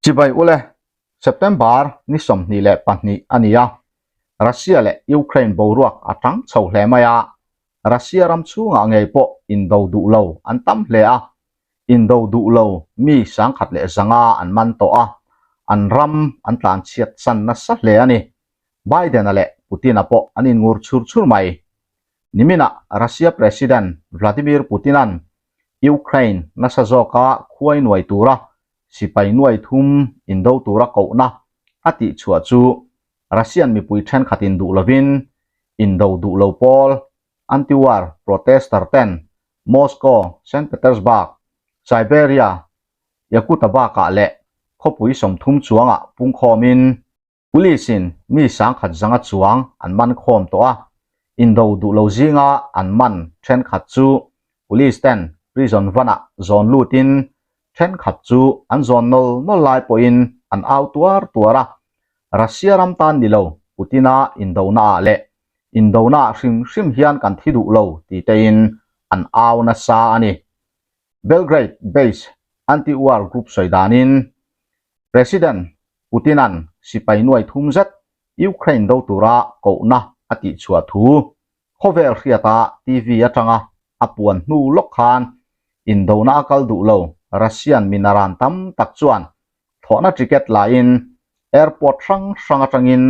Chibai ule, September ni 22 a ni a, Russia leh Ukraine boruak a tang chho hle mai a, Russia ram chhungah ngei pawh indo duh lo an tam hle a, indo duh lo mi 1100 an man tawh a, an ram an tlanchhiat san nasa hle a ni. Biden-a leh Putin-a pawh an inngur chur chur mai. Niminah Russia President Vladimir Putin-a'n Ukraine nasa zawka khuai nuai tura sipai nuai thum indo tura kohna a tihchhuah chu Russian mipui thenkhatin duh lovin indo duh lo pawl anti-war protester ten Moscow, Saint Petersburg, Siberia, Yakutabakah leh khawpui 30 chuangah pungkhawmin Police-in mi 1100 chuang an man khawm tawh a, indo duh lo zinga an man thenkhat chu Police ten prison van-ah zawn lutin thenkhat chu an zawn nawl nawl lai pawhin an au tuar tuar a, Russia ram tan ni lo Putin-a indonaah leh indonaah hrim hrim hian kan thi duh lo ti tein an au nasa a ni. Belgrade based anti-war group sawi danin President Putin-a'n sipai nuai thum zet Ukraine do tura kohna a tihchhuah thu khawvel hriata TV atanga a puan hnu lawk khan indona a kal duh lo Russian minaran tam tak chuan thlawhna ticket lain airport hrang hrang atangin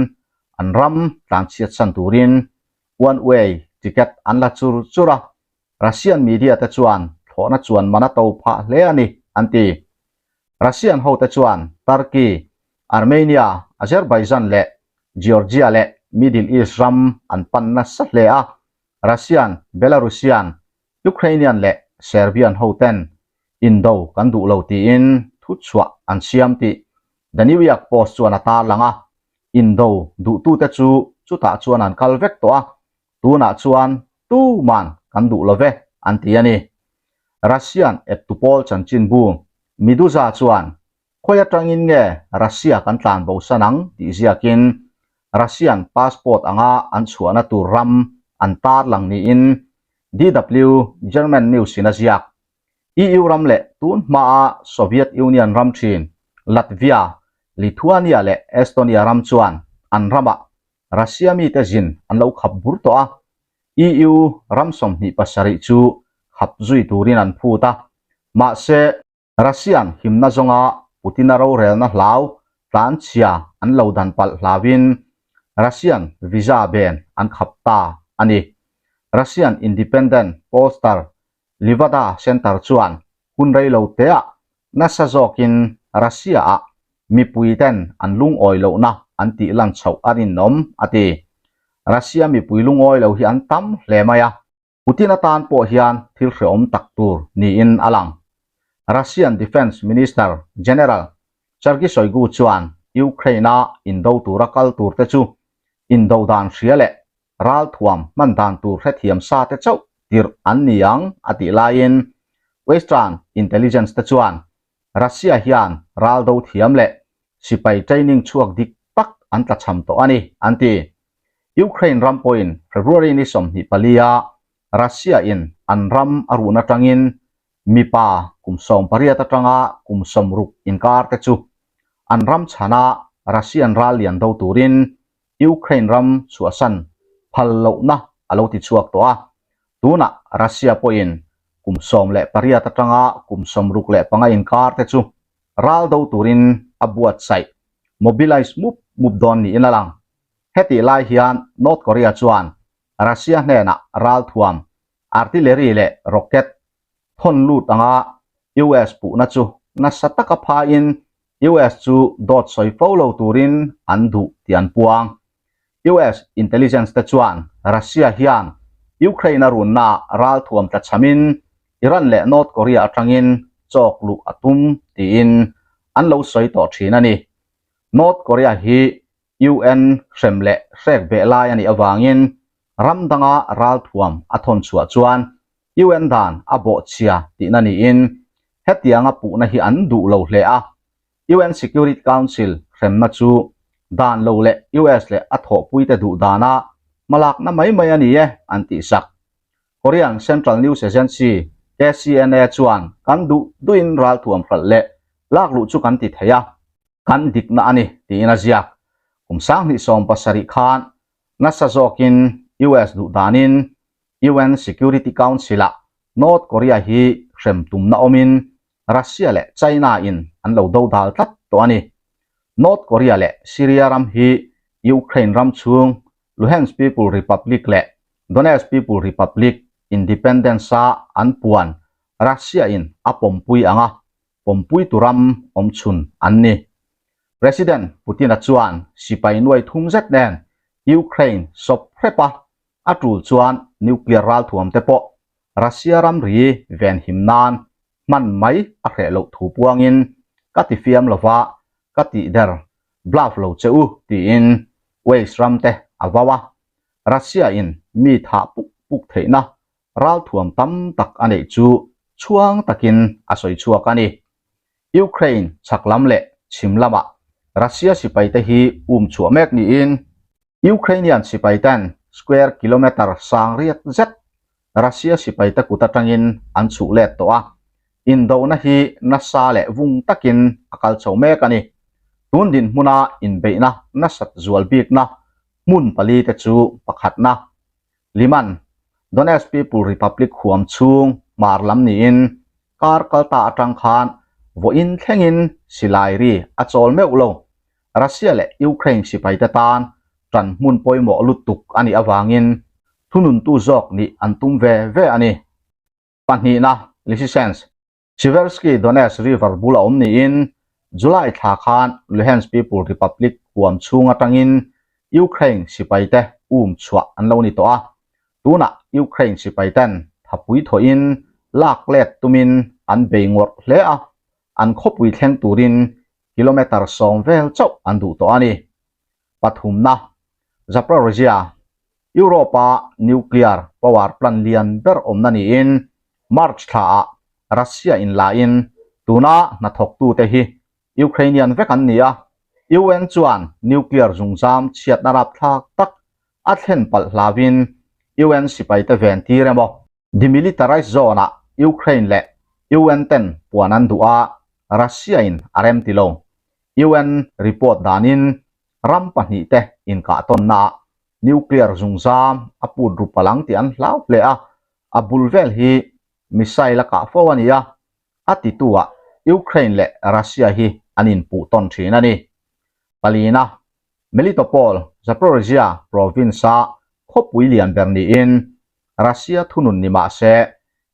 an ram tlanchhiatsan turin one way ticket an la chur chur a, Russian media te chuan thlawhna chuan man a to phah hle a ni an ti. Russian hote chuan Turkey, Armenia, Azerbaijan leh Georgia leh Middle East ram an pan nasa hle a, Russian, Belarusian, Ukrainian leh Serbian hoten indo kan duh lo tiin thuchhuah an siam tih The New York Post chuan a tarlang a, indo duhtute chu chutah chuan an kal vek tawh a, tunah chuan tuman kan duh lo ve an ti a ni. Russian eptu pawl chanchinbu Meduza chuan khawi atangin nge Russia kan tlan bosan ang tih ziakin Russian passport anga an chhuahna tur ram an tarlang niin DW German News in a ziak. EU ram leh tun hmaa Soviet Union ram thin Latvia, Lithuania leh Estonia ram chuan an ramah Russia mite zin an lo khap bur tawh a, EU ram 27 chu khap zui turin an phut a, mahse, Russian himna zawnga Putin-a rorelna hlau tlanchhia an lo dan palh hlauin Russian visa ben an khap ta a ni. Russian independent pollster Levada Center chuan hun rei lo teah nasa zawkin Russia-ah mipuiten an lungawi lohna an tih lan chhoh a rinawm, a ti. Russia mipui lungawi lo hi an tam hle mai a. Putin atan pawh hian thil hrehawm tak tur niin a lang. Russian Defence Minister General Sergei Shoigu chuan Ukraine-a indo tura kal turte chu indo dan hria leh ralthuam hman dan tur hrethiam sa te chauh tirh an ni ang a tih laiin Western intelligence te chuan Russia hian ral do thiam leh sipai training chhuak dik tak an tlachham tawh a ni an ti. Ukraine ram pawhin February ni 24 a Russia in an ram a run atangin mipa kum 18 atanga kum 60 inkar te chu an ram chhana Russian ral lian do turin Ukraine ram chhuahsan phal lohna a lo ti chhuak tawh a, tunah Russia pawhin kum 18 atanga kum 65 inkar te chu ral do turin a buatsaih, mobilize, mup mup dawn niin a lang. Hetih lai hian North Korea chuan Russia hnenah ralthuam, artillery leh rocket thawn lut anga US puhna chu nasa taka phaiin US chu dawt sawi fo lo turin an duh tih an puang. US intelligence te chuan Russia hian Ukraine a runnaah ralthuam tlachhamin Iran leh North Korea atangin chawk luh a tum tiin an lo sawi tawh thin a ni. North Korea hi UN hrem leh hrek beh lai a nih avangin ram danga ralthuam a thawn chhuah chuan UN dan a bawhchhia tihna niin hetianga puhna hi an duh lo hle a. UN Security Council hremna chu dan lo leh US leh a thawhpuite duh dana hmalakna mai mai a ni e an tihsak. Korean Central News Agency, KCNA, chuan kan duh duhin ralthuam hralh leh lakluh chu kan ti thei a. Kan dikna a ni, tiin a ziak. Kum 2017 khan nasa zawkin US duh danin UN Security Council-ah North Korea hi hrem tumna awmin Russia leh China in an lo dodal tlat tawh a ni. North Korea leh Syria ram hi Ukraine ram chhung Luhansk People Republic leh Donetsk People Republic independence-a an puan Russia in a pawmpui ang a, pawmpuitu ram awmchhun an ni. President Putin-a chuan sipai nuai thum zet nen Ukraine sawp hrep a, a tul chuan nuclear ralthuam te pawh Russia ramri venhim nan hman mai a hreh loh thu puangin ka ti fiam lova ka tih der bluff lo che u tiin Wales ram te a vau a, Russia in mi thah puk puk theihna ralthuam tam tak a neih chu chhuang takin a sawi chhuak a ni. Ukraine chhak lam leh chhim lamah Russia sipaite hi um chhuah mek niin Ukrainian sipaiten square kilometre sang riat zet Russia sipaite kut atangin an chhuh let tawh a, indona hi nasa leh vung takin a kal chho mek a ni. Tun dinhmuna inbeihna nasat zual bikna hmun palite chu pakhatna, Liman, Donetsk People Republic huam chhung hmar lam niin kar kalta atang khan vawiin thlengin silai ri a chawl meuh lo. Russia leh Ukraine sipaite tan tan hmun pawimawh lutuk a nih avangin thununtu zawk nih an tum ve ve a ni. Pahnihna, Lysychansk, Siversky Donetsk River bula awm niin July thla khan Luhansk People Republic huam chhung atangin Ukraine sipaite um chhuah an lo ni tawh a. Tunah Ukraine sipaiten thapui thawhin lak let tumin an bei ngawrh hle a, an khawpui thleng turin kilometre 10 vel chauh an duh tawh a ni. Pathumna, Zaporizhzhia, Europe-a nuclear power plant lian ber awmna niin March thlaah Russia in lain tuna hnathawktute hi Ukrainian vek an ni a, UN chuan nuclear zungzam chhiatna rapthlak tak a thlen palh hlauin UN sipaite ven tir emaw Demilitarized Zone-ah Ukraine leh UN ten puan an duh a, Russia-in a rem ti lo. UN report danin ram pahnihte inkahtawnnaah nuclear zungzam a put ru palh ang tih an hlau hle a, a bul vel hi missile a kah fo a ni a, a titu-ah Ukraine leh Russia hi an inpuh tawn thin a ni. Palina, Melitopol, Zaporizhzhia province-a khawpui lian ber niin Russia thunun ni mah se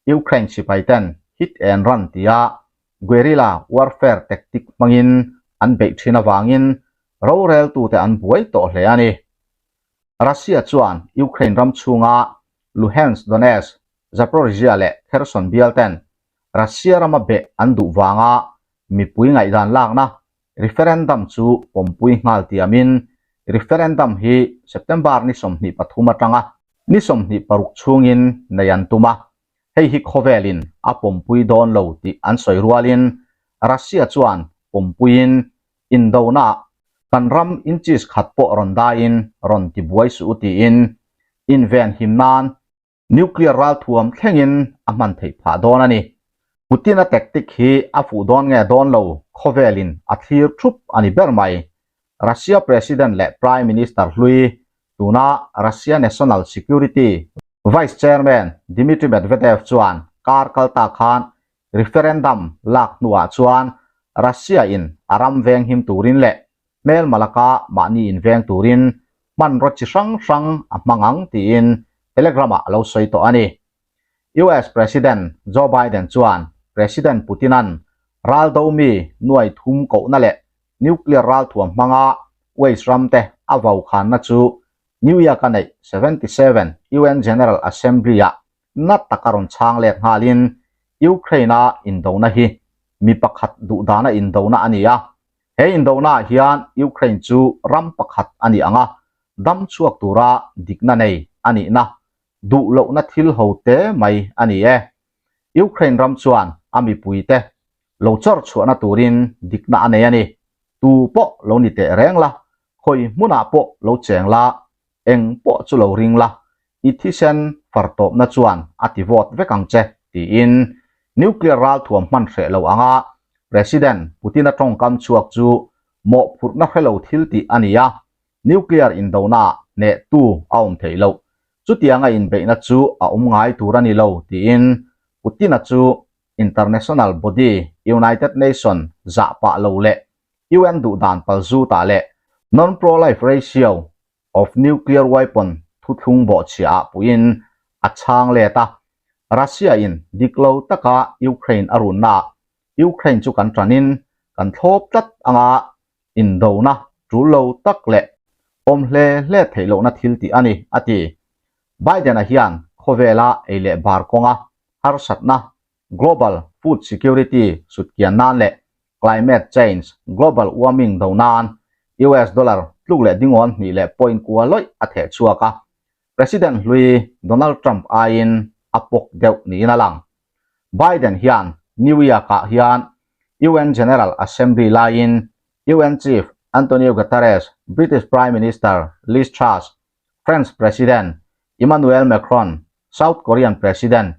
Ukraine sipaiten hit and run tia guerrilla warfare tactic hmangin an beih thin avangin roreltute an buai tawh hle a ni. Russia chuan Ukraine ram chhunga Luhansk, Donetsk, Zaporizhzhia leh Kherson bialten Russia rama beh an duh vanga mipui ngaihdan lakna referendum chu pawmpui nghal tiamin referendum hi September ni 23 atanga ni 26 chhungin nei an tum a, hei hi khawvelin a pawmpui dawn lo tih an sawi rualin Russia chuan pawmpuiin indonaah kan ram inches khat pawh rawn daiin rawn tibuai suh u tiin invenhim nan Nuclear ralthuam thlengin a hman theih phah dawn a ni. Putin-a tactic hi a fuh dawn nge dawn lo khawvelin a thlir thup a ni ber mai. Russia President leh Prime Minister hlui, tuna Russia National Security Vice Chairman Dmitry Medvedev chuan kar kal ta khan referendum lak hnuah chuan Russia-in a ram venghim turin leh hmelma laka mahni inveng turin hmanraw chi hrang hrang a hmang ang tiin Telegram-ah a lo sawi tawh a ni. US President Joe Biden chuan President Putin-a'n raldo mi nuai thum kohna leh nuclear ralthuam hmanga West ramte a vaukhanna chu New York-a neih 77 UN General Assembly-ah na taka rawn chhang let nghalin Ukraine-a indona hi mi pakhat duhdana indona a ni a, He indonaah hian Ukraine chu ram pakhat a nih ang a, dam chhuak tura dikna nei a nihna duh lohna thil ho te mai a ni e. Ukraine ram chuan a mipuite lo chawr chhuahna turin dikna a nei a ni. Tu pawh lo ni teh reng la, khawi hmunah pawh lo cheng la, eng pawh chu lo ring la, i thisen far tawpna chuan a ti vawt vek ang che, tiin nuclear ralthuam hman hreh lo anga President Putin-a tawngkam chhuak chu Mawhphurhna hre lo thil tih a ni a, nuclear indonaah hnehtu a awm theih loh. Chutianga inbeihna chu a awm ngai tur a ni lo, tiin Putin-a chu international body United Nation zah pah lo leh UN duhdan palzutah leh non-proliferation of nuclear weapon thuthlung bawhchhiahah puiin a chhang let a. Russia-in dik lo taka Ukraine a runnaah Ukraine chu kan ṭanin kan thlawp tlat anga indona ṭul lo tak leh awm hle hle theih lohna thil tih a ni, a ti. Biden-a hian khawvela ei leh bar kawnga harsatna, global food security sutkian nan leh climate change, global warming do nan US dollar tluk leh dingawn hnih leh point kua lawih a theh chhuak a. President hlui Donald Trump aiin a pawk deuh niin a lang. Biden hian New York-ah hian UN General Assembly laiin UN Chief Antonio Guterres, British Prime Minister Liz Truss, French President Emmanuel Macron, South Korean President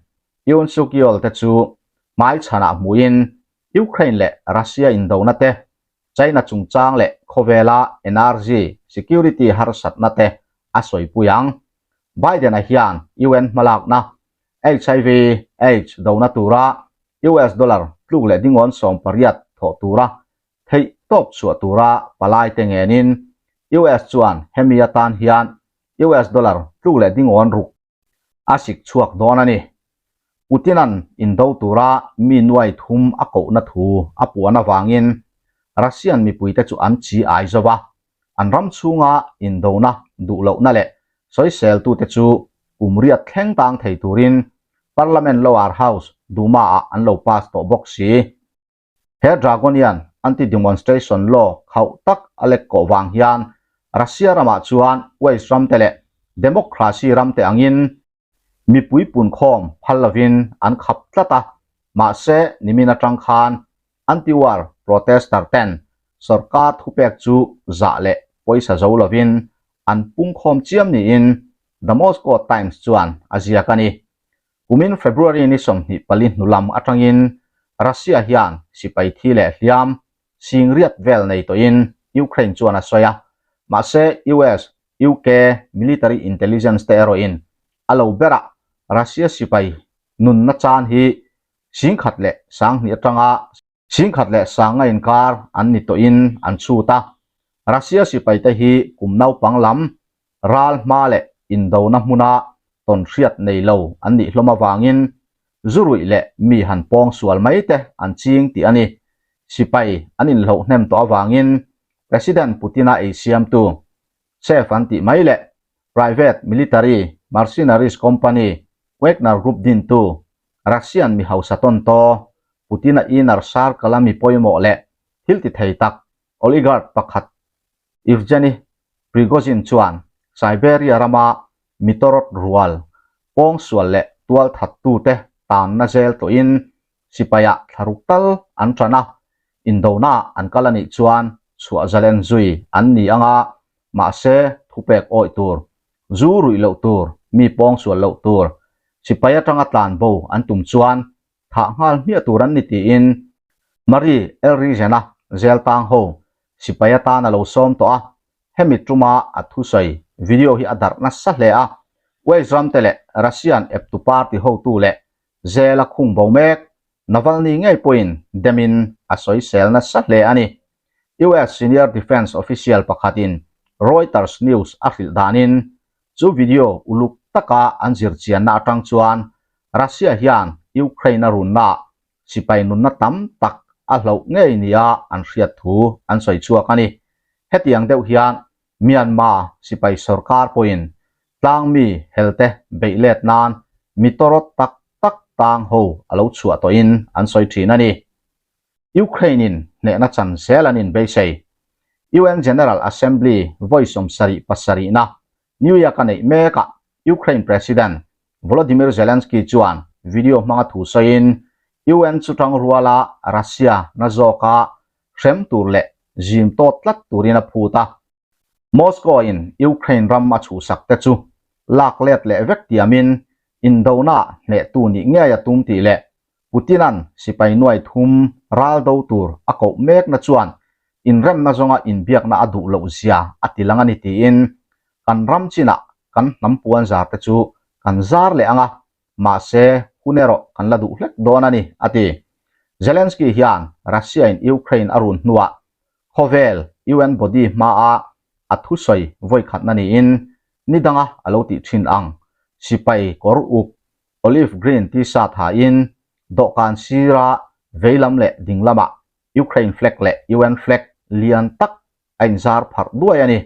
Yoon Suk Yeol te chu hmaichhanah hmuhin Ukraine leh Russia indona te, China chungchang leh khawvela energy security harsatna te a sawipui ang. Biden-a hian UN hmalakna HIV, Aids dona tura US dollar tluk leh dingawn 18 thawh tura theih tawp chhuah tura palaite ngenin US chuan hemi atan hian US dollar tluk leh dingawn ruk a sik chhuak dawn a ni. Putin-a'n indo tura mi nuai thum a kohna thu a puan avangin Russian mipuite chu an chi ai zo va, an ram chhunga indona duh lohna leh sawiseltute chu kum riat thleng tang thei turin Parliament Lower House Duma-ah an lo pass tawh bawk si. He Dragonian anti-demonstration law khauh tak a lek kawh vang hian Russia ramah chuan West ramte leh democracy ramte angin mipui punkhawm phal lovin an khap tlat a, mahse nimin atang khan anti-war protester ten sorkar thupek chu zah leh pawisa zo lovin an pungkhawm chiam niin The Moscow Times chuan a ziak a ni. Kumin February ni 24 hnu lam atangin Russia hian sipai thi leh hliam singriat vel nei tawhin Ukraine chuan a sawi a, mahse US, UK military intelligence te erawhin a lo berah Russia sipai nunna chan hi 1012 atanga 1100 inkar an ni tawhin an chhut a. Russia sipaite hi kum naupang lam ral hma leh indona hmuna tawn hriat nei lo an nih hlawm avangin zu ruih leh mi han pawng sual mai te an ching tih a ni. Sipai an inhloh hnem tawh avangin President Putin-a ei siamtu chef an tih mai leh private military mercenaries company Wagner Group dintu Russian mi hausa tawntaw Putin-a inner circle-a mi pawimawh leh thil ti thei tak oligarch pakhat Evgeny Prigozhin chuan Siberia rama mitawrawt rual, pawngsual leh tualthattute tanna zel tawhin sipaiah thlaruk tal an tan a, indona an kal a nih chuan chhuah zalen zui an ni anga mahse thupek awih tur, zu ruih loh tur, mi pawngsual loh tur, sipai atanga tlan bo an tum chuan thah nghal hmiah tur an ni tiin Marie Elrigen-a zel tang ho sipai atan a lo sawm tawh a, hemi tuma a thusawi video hi a darh nasa hle a, West ramte leh Russian eptu party hotu leh zela khung bo mek Navalny ngei pawhin demin a sawisel nasa hle a ni. US senior defence official pakhatin Reuters News a hrilh danin Chu video uluk taka an zirchianna atang chuan Russia hian Ukraine a runnaah sipai nunna tam tak a hloh ngei nia an hriat thu an sawi chhuak a ni. Hetiang deuh hian Myanmar sipai sorkar pawhin tlangmi helte beih let nan mi tawrawt tak tak tang ho a lo chhuah tawhin an sawi thin a ni. Ukraine-in hnehna chan zel an inbeisei. UN General Assembly vawi 77 na New York-a neih mekah Ukraine President Volodymyr Zelensky chuan video hmanga thu sawiin UN chu tang ruala Russia na zawka hrem tur leh zim tawt tlat turin a phut a. Moscow-in Ukraine ram a chhuhsak te chu lak let leh vek tiamin indonaah hnehtu nih ngei a tum tih leh Putin-a'n sipai nuai thum ral do tur a koh mekna chuan inremna zawnga inbiakna a duh loh zia a ti lang a ni tiin kan ram chinah kan hnam puan zar te chu kan zar leh ang a, mahse hun erawh kan la duh hlek dawn a ni, a ti. Zelensky hian Russia-in Ukraine a run hnuah khawvel UN body hmaa a thusawi vawikhatna niin ni danga a lo tih thin ang sipai kawr uk olive green t-shirt hain dawhkan sira veilam leh dinglamah Ukraine flag leh UN flag lian tak a inzar pharh duai a ni.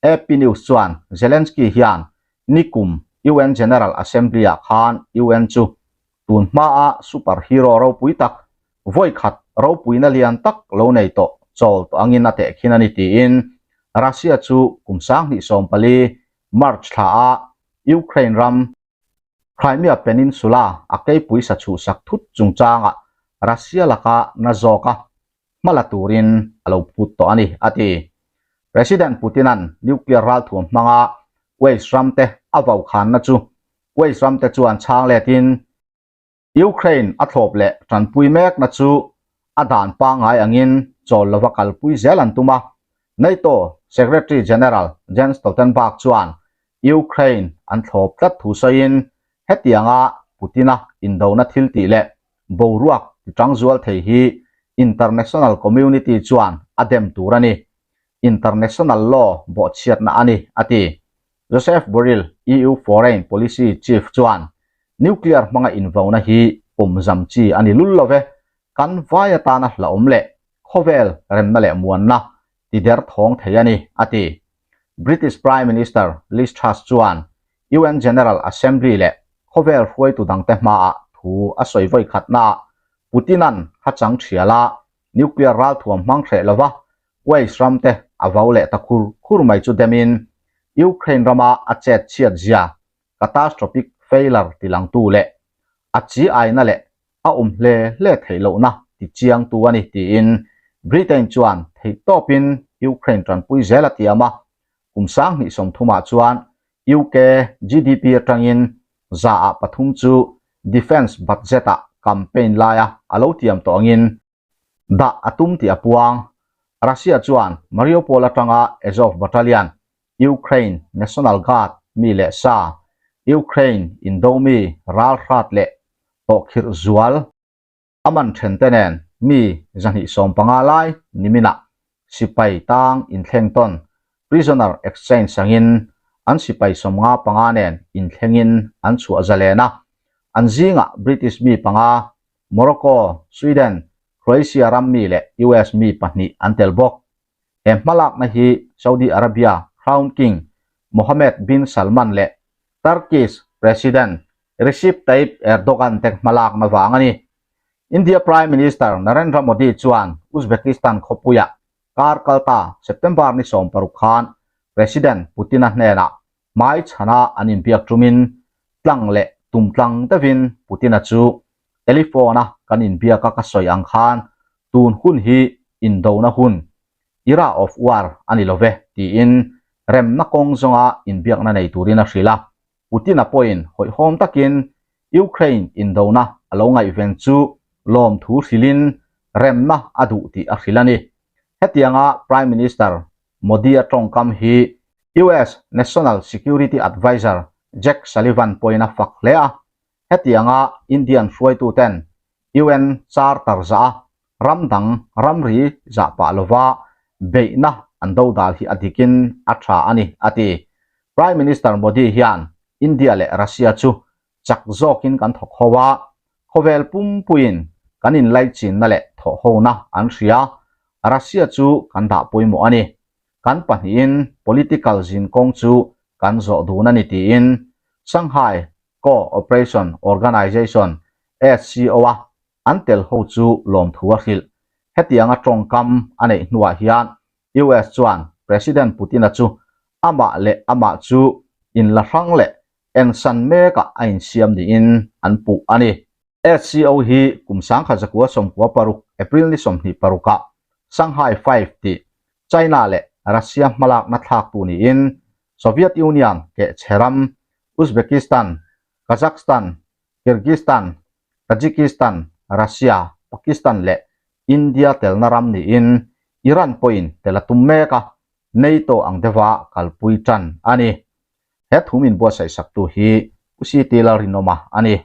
AP News chuan Zelensky hian nikum UN General Assembly-ah khan UN chu tun hmaa super hero ropui tak, vawikhat ropuina lian tak lo nei tawh chawl tawh angin a tehkhin a ni tiin Russia chu kum 2014 March thlaah Ukraine ram Crimea Peninsula a keipui sa chhuhsak thut chungchangah Russia laka na zawka hma la turin a lo phut tawh a ni, a ti. President Putin-a'n nuclear ralthuam hmanga Wales ramte a vaukhanna chu Wales ramte chuan chhang letin, Ukraine a thlawp leh tanpui mekna chu a dan pangngai angin chawl lova kalpui zel an tum a, NATO Secretary General Jens Stoltenberg chuan Ukraine an thlawp tlat thu sawiin hetianga Putin-a indona thil tih leh boruak ti tang zual thei hi international community chuan a dem tur a ni, international law bawhchhiatna a ni, a ti. Joseph Borrell, EU Foreign Policy Chief chuan, Nuclear hmanga invauna hi pawmzam chi a ni lul lo ve, kan vai atana hlauhawm leh khawvel remna leh muanna ti der thawng thei a ni, a ti. British Prime Minister Liz Truss chuan UN General Assembly leh khawvel hruaitu dangte hmaah thu a sawi vawi khatnaah Putin-a'n hachang thiala nuclear ralthuam hmang hreh lova Wales ram te a vau leh ta khur khur mai chu demin Ukraine rama a chet chhiat zia catastrophic failure ti langtu leh a chi aina leh a awm hle hle theih lohna ti chiangtu a ni tiin Britain chuan theihtawpin Ukraine tanpui zel a tiam a, kum 2030 ah chuan UK GDP atangin 3% chu defence budget ah campaign laia a lo tiam tawh angin dah a tum tih a puang. Russia chuan Mariupol atanga Azov Battalion, Ukraine National Guard mi leh sa, Ukraine indo mi ralhrat leh tawhkhirh zual a man thente nen mi 215 lai niminah sipai tang inthleng tawn, prisoner exchange, angin an sipai 55 nen inthlengin an chhuah zalen a, an zingah British mi panga Morocco, Sweden, Croatia ram mi leh US mi pahnih an tel bawk. He hmalakna hi Saudi Arabia Crown King Mohammed bin Salman leh Turkish President Recep Tayyip Erdogan te hmalakna vang a ni. India Prime Minister Narendra Modi chuan Uzbekistan khawpuiah kar kalta September ni 16 khan President Putin-a hnenah Hmai chhana an inbiak ṭumin tlang leh tum tlang deuhin Putin-a chu telephone-a kan inbiaka ka sawi ang khan tun hun hi indona hun, era of war, a ni lo ve, tiin remna kawng zawnga inbiakna nei turin a hrilh a. Putin-a pawhin hawihhawm takin Ukraine indona a lo ngaihven chu lawmthu hrilhin remna a duh tih a hrilh a ni. Hetianga Prime Minister Modi-a tawngkam hi US National Security Adviser Jake Sullivan pawhin a fak hle a, hetianga Indian hruaituten UN Charter zah a ram dang ramri zah pah lova beihna an dodal hi a dikin a tha a ni, a ti. Prime Minister Modi hian India leh Russia chu chak zawkin kan thawk ho a, khawvel pumpuiin kan inlaichinna leh thawhhona an hria, Russia chu kan dah pawimawh a ni. Kan pahnihin political zinkawng chu kan zawh dun a ni tiin Shanghai Co-operation Organization, SCO, a an tel ho chu lawmthu a hrilh. Hetianga tawngkam a neih hnuah hian US chuan President Putin-a chu amah leh amah chu inla hrang leh ensan mekah a insiam niin an puh a ni. SCO hi kum 1996 April ni 26 ah Shanghai Five tih China leh Russia hmalakna thlaktu niin Soviet Union kehchhe ram Uzbekistan, Kazakhstan, Kyrgyzstan, Tajikistan, Russia, Pakistan leh India telna ram niin Iran pawhin tel a tum mek a, NATO ang deuha kalpui tan a ni. He thu min buatsaih saktu hi Pu CT Lalrinawma a ni.